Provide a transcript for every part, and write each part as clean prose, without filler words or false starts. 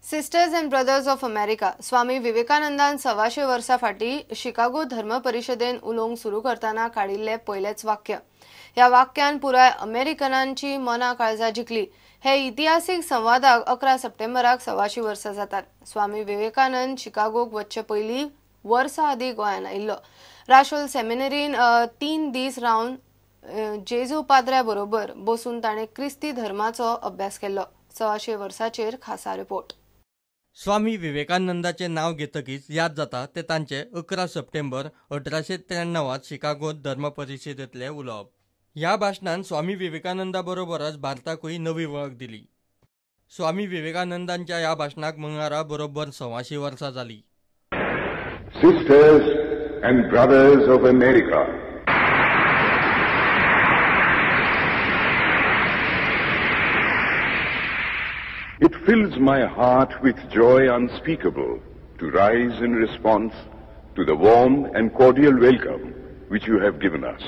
Sisters and brothers of America Swami विवेकानंदान 125 वर्सां फाटीं Chicago धर्म परिशदेन उलोवंक सुरू करतना काडिल्लें पयलेंच वाक्य. ह्या वाक्यान पुराय अमेरिकनांची मनां काळजां जिखली. हे इतिहासीक संवादाक 11 सप्टेंबराक 125 वर्सां जातात. स्वामी विवेकानंद शिकागोक वचचे पयलीं वर्सां आदीं गोंयांत आयिल्लो. राशोल सेमिनरीन 3 दीस रावन जेजू पाद्र्या बरोबर बसून ताणें क्रिस्ती धर्माचो अभ्यास केल्लो. 125 वर्सांचेर खासा रिपोर्ट. स्वामी विवेकानंदाचें नांव घेतकीच याद जाता ते तांचे 11 सप्टेंबर 1893 शिकागोंत धर्म परिशदेंतलें उलोवप. ह्या भाशणान स्वामी विवेकानंदा बरोबरच भारताकूय नवी वळख दिली. स्वामी विवेकानंदांच्या ह्या भाशणाक मंगळारा बरोबर 125 वर्सां जाली. Sisters and brothers of America, it fills my heart with joy unspeakable to rise in response to the warm and cordial welcome which you have given us.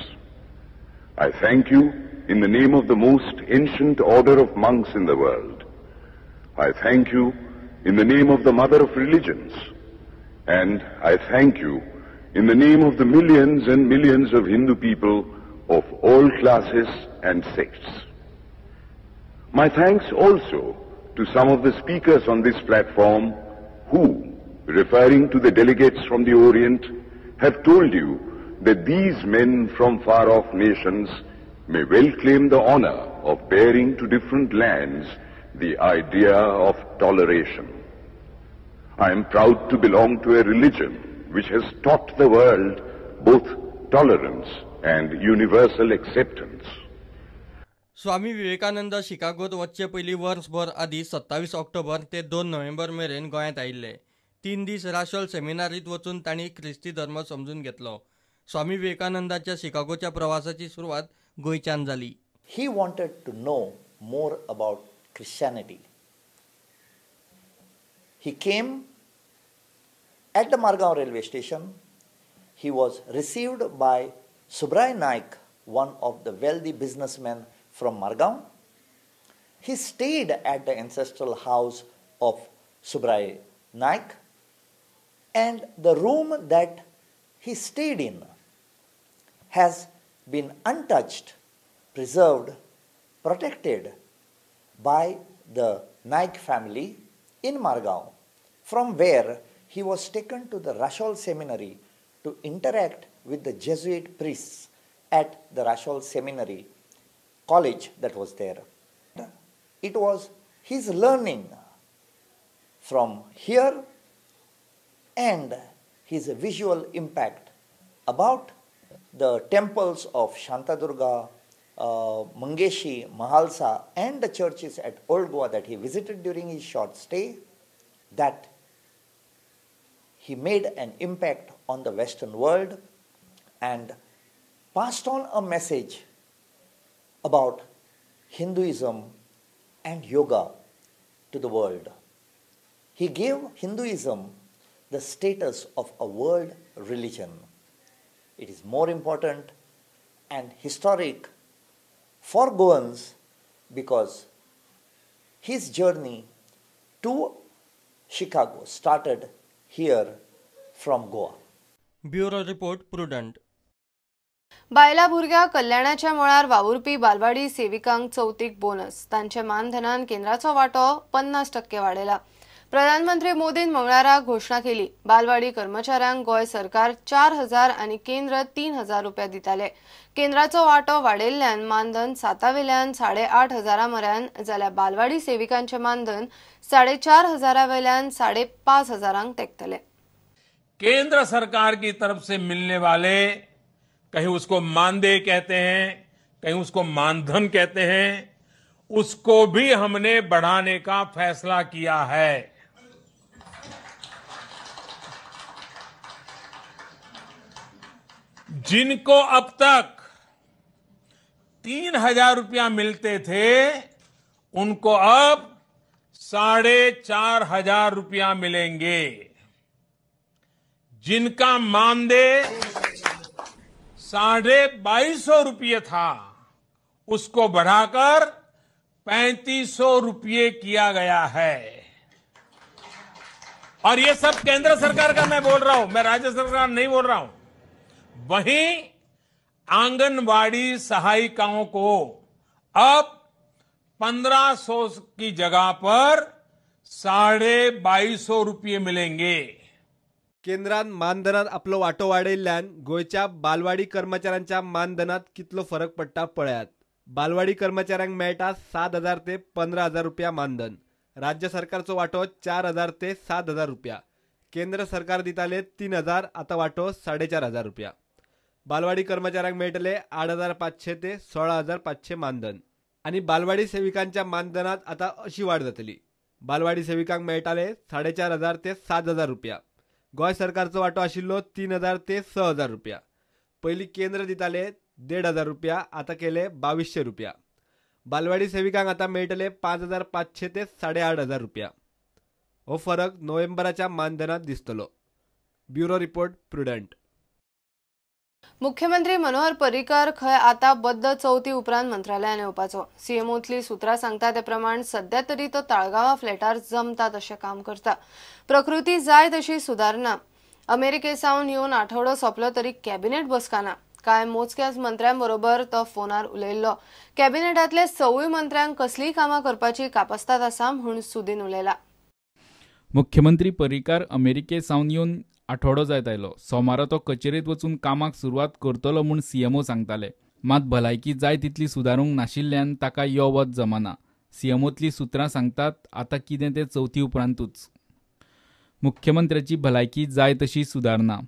I thank you in the name of the most ancient order of monks in the world. I thank you in the name of the mother of religions. And I thank you in the name of the millions and millions of Hindu people of all classes and sects. My thanks also to some of the speakers on this platform who, referring to the delegates from the Orient, have told you that these men from far-off nations may well claim the honor of bearing to different lands the idea of toleration. I am proud to belong to a religion which has taught the world both tolerance and universal acceptance. Swami Vivekananda शिकागोत वचचे पयलीं वर्सभर आदीं 27 ऑक्टोबर ते 2 नोव्हेंबर मेरेन गोंयांत आयिल्ले. 3 दीस राशोल सेमिनारींत वचून तांणी क्रिस्ती धर्म समजून घेतलो. स्वामी विवेकानंदाच्या शिकागोच्या प्रवासाची सुरवात गोंयच्यान जाली. He wanted to know more about Christianity. He came at the Margao railway station. He was received by Subrai Naik, one of the wealthy businessmen from Margao. He stayed at the ancestral house of Subrai Naik, and the room that he stayed in has been untouched, preserved, protected by the Naik family in Margao, from where he was taken to the Rachol Seminary to interact with the Jesuit priests at the Rachol Seminary college that was there. It was his learning from here and his visual impact about the temples of Shantadurga, Mangeshi, Mahalsa and the churches at Old Goa that he visited during his short stay, that he made an impact on the Western world and passed on a message about Hinduism and yoga to the world. He gave Hinduism the status of a world religion. It is more important and historic for Goans because his journey to Chicago started here from Goa. Bureau Report, Prudent. बायला भुरग्या कल्याणाच्या मळार वावुरपी बालवाडी सेविकांक चवथीक bonus. तांचे मानधनान केंद्राचो वांटो 50% वाडयला. प्रधानमंत्री मोदीन मंगळारा घोशणा केली. बालवाडी कर्मचाऱ्यांक गोंय सरकार 4,000 आनी केंद्र 3,000 रुपया दिताले. केंद्राचो वांटो वाडयल्ल्यान मानधन 7 वेल्यान 8,500 मऱ्यान जाल्यार बालवाडी सेविकांचे मानधन 4,500 वेल्यान 5,500 तेकतले. केंद्र सरकार की तरफ से मिलने वाले, कहीं उसको मानदेय कहते हैं, कहीं उसको मानधन कहते हैं, उसको भी हमने बढ़ाने का फैसला किया है। जिनको अब तक 3,000 रुपया मिलते थे, उनको अब 4,500 रुपया मिलेंगे। जिनका मानदेय 2,250 रुपये था, उसको बढ़ाकर 3,500 रुपये किया गया है। और ये सब केंद्र सरकार का मैं बोल रहा हूं, मैं राज्य सरकार नहीं बोल रहा हूं। वहीं आंगनवाड़ी सहायिकाओं को अब 1500 की जगह पर 2250 रुपये मिलेंगे। केंद्रान मानधनात आपलो वांटो वाडयिल्ल्यान गोंयच्या बालवाडी कर्मचाऱ्यांच्या मानधनात कितलो फरक पडटा पळयात। बालवाडी कर्मचाऱ्यांक मेळटा 7,000 ते 15,000 रुपया मानधन। राज्य सरकारचो वांटो 4,000 ते 7,000 रुपया। केंद्र सरकार दिताले 3,000, आतां वांटो 4,500 रुपया। बालवाडी कर्मचाऱ्यांक मेळटले 8,500 ते 16,500 मानधन। आनी बालवाडी सेविकांच्या मानधनात आतां अशी वाड जातली। बालवाडी सेविकांक मेळटाले 4,500 ते 7,000 रुपया। गोंय सरकारचो वांटो आशिल्लो 3,000 ते 6,000 रुपया। पयलीं केंद्र दिताले 1,500 रुपया, आतां केले 2,200 रुपया। बालवाडी सेविकांक आतां मेळटले 5,500 ते 8,500 रुपया। हो फरक नोव्हेंबराच्या मानधनात दिसतलो। Bureau report, Prudent. मुख्यमंत्री मनोहर पर्रीकर खंय आता बद्द चवथी उपरांत मंत्रालयान येवपाचो। सीएमओतली सूत्रां सांगता ते प्रमाण सध्या तरी तो ताळगांवा फ्लॅटार जमता तशें काम करता। प्रकृती जाय तशी सुदारना। अमेरिके सावन येवन आठवडो सोंपलो तरी कॅबिनेट बसका ना। कांय मोजक्याच मंत्र्यांबरोबर तो फोनार उलयल्लो। कॅबिनेटांतले सवूय मंत्र्यांक कसलीय कामां करपाची कापस्ताद आसा म्हूण सुदीन उलयला। मुख्यमंत्री पर्रीकार अमेरिके सावन येवन आठवडो जायत आयलो। सोमारा तो कचेरेंत वचून कामाक सुरवात करतलो म्हूण सीएमओ सांगताले। मात भलायकी जाय तितली सुदारूंक नाशिल्ल्यान ताका यो वच जमाना। सीएमओतली सूत्रां सांगतात आतां कितें तें चवथी उपरांतूच। मुख्यमंत्र्याची भलायकी जाय तशी सुदारना।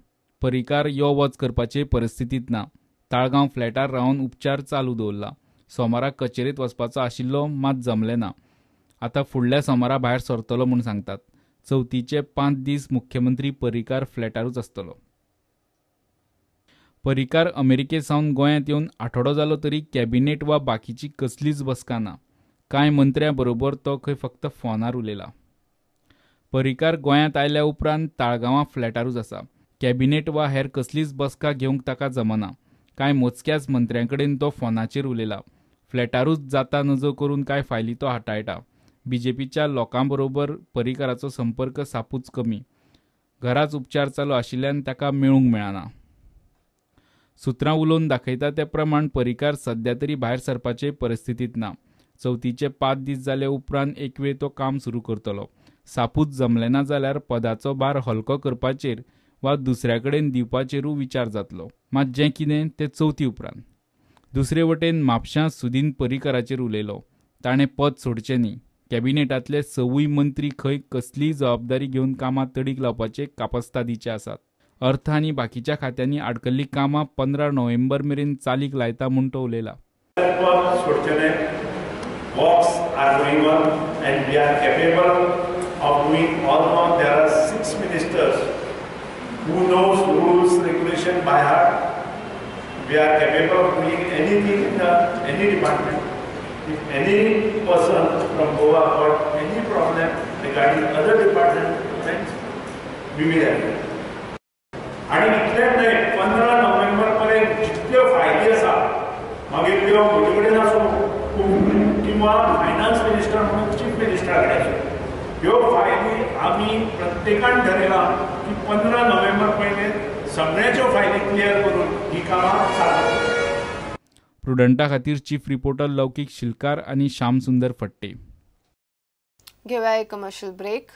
पर्रीकार यो वच करपाचे परिस्थितींत ना। ताळगांव फ्लॅटार रावन उपचार चालू दवरला। सोमारा कचेरेंत वचपाचो आशिल्लो मात जमलें ना। आतां फुडल्या सोमारा भायर सरतलो म्हूण सांगतात। चवथीचे 5 दीस मुख्यमंत्री पर्रीकार फ्लॅटारूच आसतलो। पर्रीकार अमेरिके सावन गोंयांत येवन आठवडो जालो तरी कॅबिनेट वा बाकीची कसलीच बसका ना। कांय मंत्र्यां बरोबर तो खंय फक्त फोनार उलयला। पर्रीकार गोंयांत आयल्या उपरांत ताळगांवां फ्लॅटारूच आसा। कॅबिनेट वा हेर कसलीच बसका घेवंक ताका जमना। कांय मोजक्याच मंत्र्यां कडेन तो फोनाचेर उलयला। फ्लॅटारूच जाता नजो करून कांय फायली तो हाताळटा। बीजेपीच्या लोकांबरोबर पर्रीकाराचो संपर्क सापूच कमी। घराच उपचार चालू आशिल्ल्यान ताका मेळूंक मेळना। सूत्रां उलोवन दाखयता ते प्रमाण पर्रीकार सध्या तरी भायर सरपाचे परिस्थितींत ना। चवथीचे 5 दीस जाले उपरांत एक वेळ तो काम सुरू करतलो। सापूच जमलें ना जाल्यार पदाचो भार हलको करपाचेर वा दुसऱ्या कडेन दिवपाचेरूय विचार जातलो। मात जें कितें तें चवथी उपरांत। दुसरे वटेन म्हापशां सुदीन पर्रीकाराचेर उलयलो। ताणें पद सोडचें न्ही। कॅबिनेटांतले सवूय मंत्री खंय कसलीय जबाबदारी घेवन कामां तडीक लावपाचे कापस्तादीचे आसात। अर्थ आनी बाकीच्या खात्यांनी आडकल्लीं कामां 15 नोव्हेंबर मेरेन चालीक लायता म्हूण तो उलयला। Works are going on and we are capable of doing all now. There are 6 ministers who knows rules, regulation by heart. We are capable of doing anything in any department. If any person from Goa got any problem regarding other departments, we will help. आणि इतलेंच न्हय, 15 नोव्हेंबर पर्यंत जितल्यो फायली आसा मागीर त्यो म्हजे कडेन आसूं किंवा फायनान्स मिनिस्टर म्हणून चीफ मिनिस्टरा कडेन आसूं, ह्यो फायली आमी प्रत्येकान ठरयलां की 15 नोव्हेंबर पयलीं सगळ्यांच्यो फायली क्लियर करून ही कामां चालू। प्रुडंटा खातीर चीफ रिपोर्टर लौकिक शिलकार आनी श्यामसुंदर फट्टे। घेवया एक कमर्शियल ब्रेक।